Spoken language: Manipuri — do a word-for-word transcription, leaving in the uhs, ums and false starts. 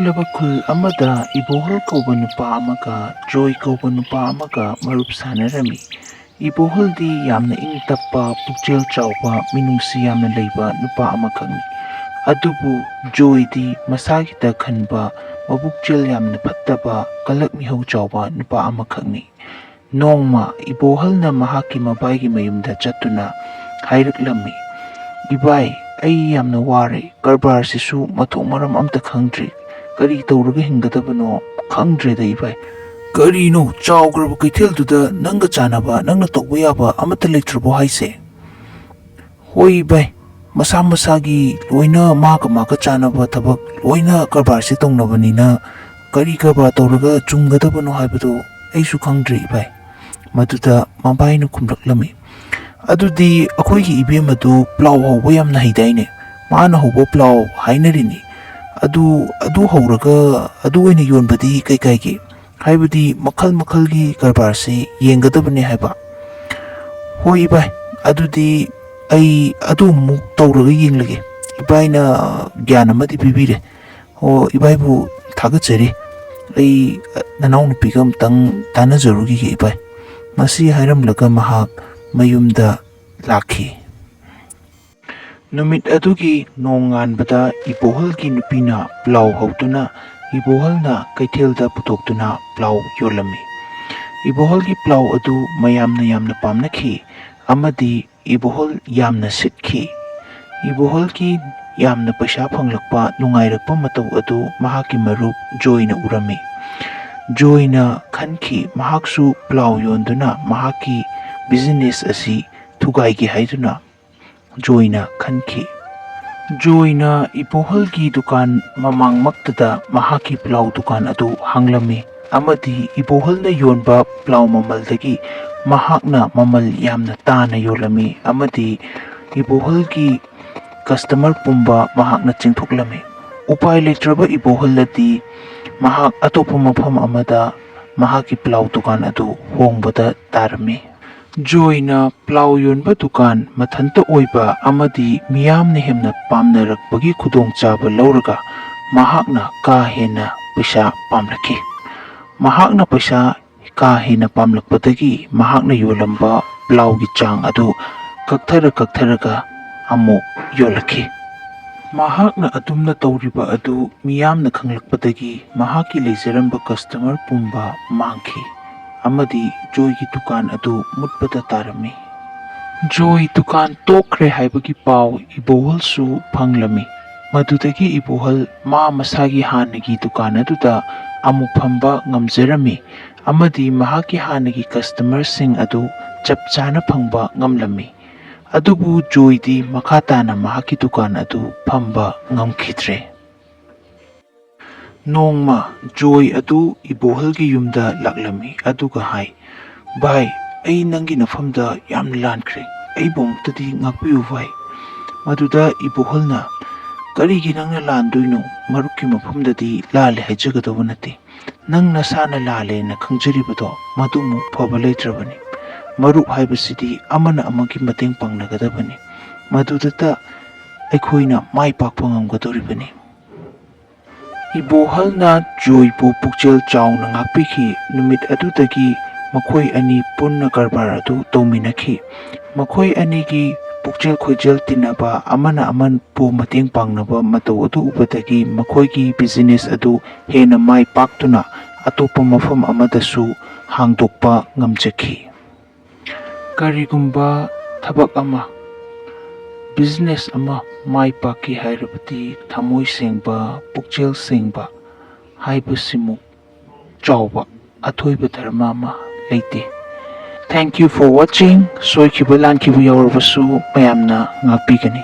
ꯂꯕ ꯈꯨꯜ ꯑꯃꯗ ꯏꯕꯣꯍꯜ ꯀꯧꯕ ꯅꯨꯄꯥ ꯑꯃꯒ ꯖꯣꯏ ꯀꯧꯕ ꯅꯨꯄꯥ ꯑꯃꯒ ꯃꯔꯨꯞ ꯁꯥꯟꯅꯔꯝꯃꯤ꯫ ꯏꯕꯣꯍꯜꯗꯤ ꯌꯥꯝꯅ ꯏꯪ ꯇꯞꯄ, ꯄꯨꯛꯆꯦꯜ ꯆꯥꯎꯕ, ꯃꯤꯅꯨꯡꯁꯤ ꯌꯥꯝꯅ ꯂꯩꯕ ꯅꯨꯄꯥ ꯑꯃꯈꯛꯅꯤ꯫ ꯑꯗꯨꯕꯨ ꯖꯣꯏꯗꯤ ꯃꯁꯥꯒꯤꯇ ꯈꯟꯕ, ꯃꯕꯨꯛꯆꯦꯜ ꯌꯥꯝꯅ ꯐꯠꯇꯕ, ꯀꯂꯛ ꯃꯤꯍꯧ ꯆꯥꯎꯕ ꯅꯨꯄꯥ ꯑꯃꯈꯛꯅꯤ꯫ ꯅꯣꯡꯃ ꯏꯕꯣꯍꯜꯅ ꯃꯍꯥꯛꯀꯤ ꯃꯕꯥꯏꯒꯤ ꯃꯌꯨꯝꯗ ꯆꯠꯇꯨꯅ ꯍꯥꯏꯔꯛꯂꯝꯃꯤ, "ꯏꯕꯥꯏ, ꯑꯩ ꯌꯥꯝꯅ ꯋꯥꯔꯦ, ꯀꯔꯕꯥꯔꯁꯤꯁꯨ ꯃꯊꯣꯡ ꯃꯔꯝ ꯑꯝꯇ ꯈꯪꯗ꯭ꯔꯤ, ꯀꯔꯤ ꯇꯧꯔꯒ ꯍꯤꯡꯒꯗꯕꯅꯣ ꯈꯪꯗ꯭ꯔꯦꯗ ꯏꯕꯥꯏ꯫ ꯀꯔꯤꯅꯣ, ꯆꯥꯎꯈ꯭ꯔꯕ ꯀꯩꯊꯦꯜꯗꯨꯗ ꯅꯪꯒ ꯆꯥꯟꯅꯕ, ꯅꯪꯅ ꯇꯧꯕ ꯌꯥꯕ ꯑꯃꯠꯇ ꯂꯩꯇ꯭ꯔꯕꯣ ꯍꯥꯏꯁꯦ?" "ꯍꯣꯏ ꯏꯕꯥꯏ, ꯃꯁꯥ ꯃꯁꯥꯒꯤ ꯂꯣꯏꯅ ꯃꯥꯒ ꯃꯥꯒ ꯆꯥꯟꯅꯕ ꯊꯕꯛ ꯂꯣꯏꯅ ꯀꯔꯕꯥꯔꯁꯦ ꯇꯧꯅꯕꯅꯤꯅ ꯀꯔꯤ ꯀꯔꯕꯥꯔ ꯇꯧꯔꯒ ꯆꯨꯝꯒꯗꯕꯅꯣ ꯍꯥꯏꯕꯗꯣ ꯑꯩꯁꯨ ꯈꯪꯗ꯭ꯔꯦ ꯏꯕꯥꯏ꯫" ꯃꯗꯨꯗ ꯃꯕꯥꯏꯅ ꯈꯨꯝꯂꯛꯂꯝꯃꯤ, "ꯑꯗꯨꯗꯤ ꯑꯩꯈꯣꯏꯒꯤ ꯏꯕꯦꯝꯃꯗꯨ ꯄ꯭ꯂꯥꯎ ꯍꯧꯕ ꯌꯥꯝꯅ ꯍꯩꯗꯥꯏꯅꯦ? ꯃꯥꯅ ꯍꯧꯕ ꯄ꯭ꯂꯥꯎ ꯍꯥꯏꯅꯔꯤꯅꯤ꯫ ꯑꯗꯨ, ꯑꯗꯨ ꯍꯧꯔꯒ ꯑꯗꯨ ꯑꯣꯏꯅ ꯌꯣꯟꯕꯗꯤ ꯀꯩ ꯀꯥꯏꯒꯦ? ꯍꯥꯏꯕꯗꯤ ꯃꯈꯜ ꯃꯈꯜꯒꯤ ꯀꯔꯕꯥꯔꯁꯤ ꯌꯦꯡꯒꯗꯕꯅꯦ ꯍꯥꯏꯕ꯫" "ꯍꯣꯏ ꯏꯕꯥꯏ, ꯑꯗꯨꯗꯤ ꯑꯩ ꯑꯗꯨ ꯑꯃꯨꯛ ꯇꯧꯔꯒ ꯌꯦꯡꯂꯒꯦ꯫ ꯏꯕꯥꯏꯅ ꯒ꯭ꯌꯥꯟ ꯑꯃꯗꯤ ꯄꯤꯕꯤꯔꯦ꯫ ꯑꯣ, ꯏꯕꯥꯏꯕꯨ ꯊꯥꯒꯠꯆꯔꯤ꯫ ꯑꯩ, ꯑ, ꯅꯅꯥꯎꯅꯨꯄꯤꯒ ꯑꯃꯨꯛꯇꯪ ꯇꯥꯟꯅꯖꯔꯨꯈꯤꯒꯦ ꯏꯕꯥꯏ꯫" ꯃꯁꯤ ꯍꯥꯏꯔꯝꯂꯒ ꯃꯍꯥꯛ ꯃꯌꯨꯝꯗ ꯂꯥꯛꯈꯤ꯫ ꯅꯨꯃꯤꯠ ꯑꯗꯨꯒꯤ ꯅꯣꯡꯉꯥꯟꯕꯗ ꯏꯕꯣꯍꯜꯒꯤ ꯅꯨꯄꯤꯅ ꯄ꯭ꯂꯥꯎ ꯍꯧꯗꯨꯅ ꯏꯕꯣꯍꯜꯅ ꯀꯩꯊꯦꯜꯗ ꯄꯨꯊꯣꯛꯇꯨꯅ ꯄ꯭ꯂꯥꯎ ꯌꯣꯜꯂꯝꯃꯤ꯫ ꯏꯕꯣꯍꯜꯒꯤ ꯄ꯭ꯂꯥꯎ ꯑꯗꯨ ꯃꯌꯥꯝꯅ ꯌꯥꯝꯅ ꯄꯥꯝꯅꯈꯤ ꯑꯃꯗꯤ ꯏꯕꯣꯍꯜ ꯌꯥꯝꯅ ꯁꯤꯠꯈꯤ꯫ ꯏꯕꯣꯍꯜꯒꯤ ꯌꯥꯝꯅ ꯄꯩꯁꯥ ꯐꯪꯂꯛꯄ, ꯅꯨꯡꯉꯥꯏꯔꯛꯄ ꯃꯇꯧ ꯑꯗꯨ ꯃꯍꯥꯛꯀꯤ ꯃꯔꯨꯞ ꯖꯣꯏꯅ ꯎꯔꯝꯃꯤ꯫ ꯖꯣꯏꯅ ꯈꯟꯈꯤ, ꯃꯍꯥꯛꯁꯨ ꯄ꯭ꯂꯥꯎ ꯌꯣꯟꯗꯨꯅ ꯃꯍꯥꯛꯀꯤ ꯕꯤꯖꯤꯅꯦꯁ ꯑꯁꯤ ꯊꯨꯒꯥꯏꯒꯦ ꯍꯥꯏꯗꯨꯅ ꯖꯣꯏꯅ ꯈꯟꯈꯤ꯫ ꯖꯣꯏꯅ ꯏꯕꯣꯍꯜꯒꯤ ꯗꯨꯀꯥꯟ ꯃꯃꯥꯡꯃꯛꯇꯗ ꯃꯍꯥꯛꯀꯤ ꯄ꯭ꯂꯥꯎ ꯗꯨꯀꯥꯟ ꯑꯗꯨ ꯍꯥꯡꯂꯝꯃꯤ ꯑꯃꯗꯤ ꯏꯕꯣꯍꯜꯅ ꯌꯣꯟꯕ ꯄ꯭ꯂꯥꯎ ꯃꯃꯜꯗꯒꯤ ꯃꯍꯥꯛꯅ ꯃꯃꯜ ꯌꯥꯝꯅ ꯇꯥꯅ ꯌꯣꯜꯂꯝꯃꯤ ꯑꯃꯗꯤ ꯏꯕꯣꯍꯜꯒꯤ ꯀꯁꯇꯃꯔ ꯄꯨꯝꯕ ꯃꯍꯥꯛꯅ ꯆꯤꯡꯊꯣꯛꯂꯝꯃꯤ꯫ ꯎꯄꯥꯏ ꯂꯩꯇ꯭ꯔꯕ ꯏꯕꯣꯍꯜ ꯑꯗꯤ ꯃꯍꯥꯛ ꯑꯇꯣꯞꯄ ꯃꯐꯝ ꯑꯃꯗ ꯃꯍꯥꯛꯀꯤ ꯄ꯭ꯂꯥꯎ ꯗꯨꯀꯥꯟ ꯑꯗꯨ ꯍꯣꯡꯕꯗ ꯇꯥꯔꯝꯃꯤ꯫ ꯖꯣꯏꯅ ꯄ꯭ꯂꯥꯎ ꯌꯣꯟꯕ ꯗꯨꯀꯥꯟ ꯃꯊꯟꯇ ꯑꯣꯏꯕ ꯑꯃꯗꯤ ꯃꯤꯌꯥꯝꯅ ꯍꯦꯟꯅ ꯄꯥꯝꯅꯔꯛꯄꯒꯤ ꯈꯨꯗꯣꯡꯆꯥꯕ ꯂꯧꯔꯒ ꯃꯍꯥꯛꯅ ꯀꯥ ꯍꯦꯟꯅ ꯄꯩꯁꯥ ꯄꯥꯝꯂꯛꯈꯤ꯫ ꯃꯍꯥꯛꯅ ꯄꯩꯁꯥ ꯀꯥ ꯍꯦꯟꯅ ꯄꯥꯝꯂꯛꯄꯗꯒꯤ ꯃꯍꯥꯛꯅ ꯌꯣꯜꯂꯝꯕ ꯄ꯭ꯂꯥꯎꯒꯤ ꯆꯥꯡ ꯑꯗꯨ ꯀꯛꯊꯔ ꯀꯛꯊꯔꯒ ꯑꯃꯨꯛ ꯌꯣꯜꯂꯛꯈꯤ꯫ ꯃꯍꯥꯛꯅ ꯑꯗꯨꯝꯅ ꯇꯧꯔꯤꯕ ꯑꯗꯨ ꯃꯤꯌꯥꯝꯅ ꯈꯪꯂꯛꯄꯗꯒꯤ ꯃꯍꯥꯛꯀꯤ ꯂꯩꯖꯔꯝꯕ ꯀꯁꯇꯃꯔ ꯄꯨꯝꯕ ꯃꯥꯡꯈꯤ ꯑꯃꯗꯤ ꯖꯣꯏꯒꯤ ꯗꯨꯀꯥꯟ ꯑꯗꯨ ꯃꯨꯠꯄꯗ ꯇꯥꯔꯝꯃꯤ꯫ ꯖꯣꯏ ꯗꯨꯀꯥꯟ ꯇꯣꯛꯈ꯭ꯔꯦ ꯍꯥꯏꯕꯒꯤ ꯄꯥꯎ ꯏꯕꯣꯍꯜꯁꯨ ꯐꯪꯂꯝꯃꯤ꯫ ꯃꯗꯨꯗꯒꯤ ꯏꯕꯣꯍꯜ ꯃꯥ ꯃꯁꯥꯒꯤ ꯍꯥꯟꯅꯒꯤ ꯗꯨꯀꯥꯟ ꯑꯗꯨꯗ ꯑꯃꯨꯛ ꯐꯝꯕ ꯉꯝꯖꯔꯝꯃꯤ ꯑꯃꯗꯤ ꯃꯍꯥꯛꯀꯤ ꯍꯥꯟꯅꯒꯤ ꯀꯁꯇꯃꯔꯁꯤꯡ ꯑꯗꯨ ꯆꯞ ꯆꯥꯅ ꯐꯪꯕ ꯉꯝꯂꯝꯃꯤ꯫ ꯑꯗꯨꯕꯨ ꯖꯣꯏꯗꯤ ꯃꯈꯥ ꯇꯥꯅ ꯃꯍꯥꯛꯀꯤ ꯗꯨꯀꯥꯟ ꯑꯗꯨ ꯐꯝꯕ ꯉꯝꯈꯤꯗ꯭ꯔꯦ꯫ ꯅꯣꯡꯃ ꯖꯣꯏ ꯑꯗꯨ ꯏꯕꯣꯍꯜꯒꯤ ꯌꯨꯝꯗ ꯂꯥꯛꯂꯝꯃꯤ ꯑꯗꯨꯒ ꯍꯥꯏ, "ꯚꯥꯏ, ꯑꯩ ꯅꯪꯒꯤ ꯅꯐꯝꯗ ꯌꯥꯝꯅ ꯂꯥꯟꯈ꯭ꯔꯦ꯫ ꯑꯩꯕꯨ ꯑꯃꯨꯛꯇꯗꯤ ꯉꯥꯛꯄꯤꯌꯨ ꯚꯥꯏ꯫" ꯃꯗꯨꯗ ꯏꯕꯣꯍꯜꯅ, "ꯀꯔꯤꯒꯤ ꯅꯪꯅ ꯂꯥꯟꯗꯣꯏꯅꯣ? ꯃꯔꯨꯞꯀꯤ ꯃꯐꯝꯗꯗꯤ ꯂꯥꯜꯂꯦ ꯍꯥꯏꯖꯒꯗꯧꯕ ꯅꯠꯇꯦ꯫ ꯅꯪ ꯅꯁꯥꯅ ꯂꯥꯜꯂꯦꯅ ꯈꯪꯖꯔꯤꯕꯗꯣ ꯃꯗꯨꯃꯨꯛ ꯐꯕ ꯂꯩꯇ꯭ꯔꯕꯅꯤ꯫ ꯃꯔꯨꯞ ꯍꯥꯏꯕꯁꯤꯗꯤ ꯑꯃꯅ ꯑꯃꯒꯤ ꯃꯇꯦꯡ ꯄꯥꯡꯅꯒꯗꯕꯅꯤ꯫ ꯃꯗꯨꯗꯇ ꯑꯩꯈꯣꯏꯅ ꯃꯥꯏ ꯄꯥꯛꯄ ꯉꯝꯒꯗꯧꯔꯤꯕꯅꯤ꯫" ꯏꯕꯣꯍꯜꯅ ꯖꯣꯏꯕꯨ ꯄꯨꯛꯆꯦꯜ ꯆꯥꯎꯅ ꯉꯥꯛꯄꯤꯈꯤ꯫ ꯅꯨꯃꯤꯠ ꯑꯗꯨꯗꯒꯤ ꯃꯈꯣꯏ ꯑꯅꯤ ꯄꯨꯟꯅ ꯀꯔꯕꯥꯔ ꯑꯗꯨ ꯇꯧꯃꯤꯟꯅꯈꯤ꯫ ꯃꯈꯣꯏ ꯑꯅꯤꯒꯤ ꯄꯨꯛꯆꯦꯜ ꯈꯣꯏꯖꯦꯜ ꯇꯤꯟꯅꯕ, ꯑꯃꯅ ꯑꯃꯕꯨ ꯃꯇꯦꯡ ꯄꯥꯡꯅꯕ ꯃꯇꯧ ꯑꯗꯨ ꯎꯕꯗꯒꯤ ꯃꯈꯣꯏꯒꯤ ꯕꯤꯖꯤꯅꯦꯁ ꯑꯗꯨ ꯍꯦꯟꯅ ꯃꯥꯏ ꯄꯥꯛꯇꯨꯅ ꯑꯇꯣꯞꯄ ꯃꯐꯝ ꯑꯃꯗꯁꯨ ꯍꯥꯡꯗꯣꯛꯄ ꯉꯝꯖꯈꯤ꯫ ꯀꯔꯤꯒꯨꯝꯕ ꯊꯕꯛ ꯑꯃ, ꯕꯤꯖꯤꯅꯦꯁ ꯑꯃ ꯃꯥꯏ ꯄꯥꯛꯀꯦ ꯍꯥꯏꯔꯕꯗꯤ ꯊꯃꯣꯏ ꯁꯦꯡꯕ, ꯄꯨꯛꯆꯦꯜ ꯁꯦꯡꯕ ꯍꯥꯏꯕꯁꯤꯃꯨꯛ ꯆꯥꯎꯕ ꯑꯊꯣꯏꯕ ꯙꯔꯃ ꯑꯃ ꯂꯩꯇꯦ꯫ Thank you for watching꯫ ꯁꯣꯏꯈꯤꯕ ꯂꯥꯟꯈꯤꯕ ꯌꯥꯎꯔꯕꯁꯨ ꯃꯌꯥꯝꯅ ꯉꯥꯛꯄꯤꯒꯅꯤ꯫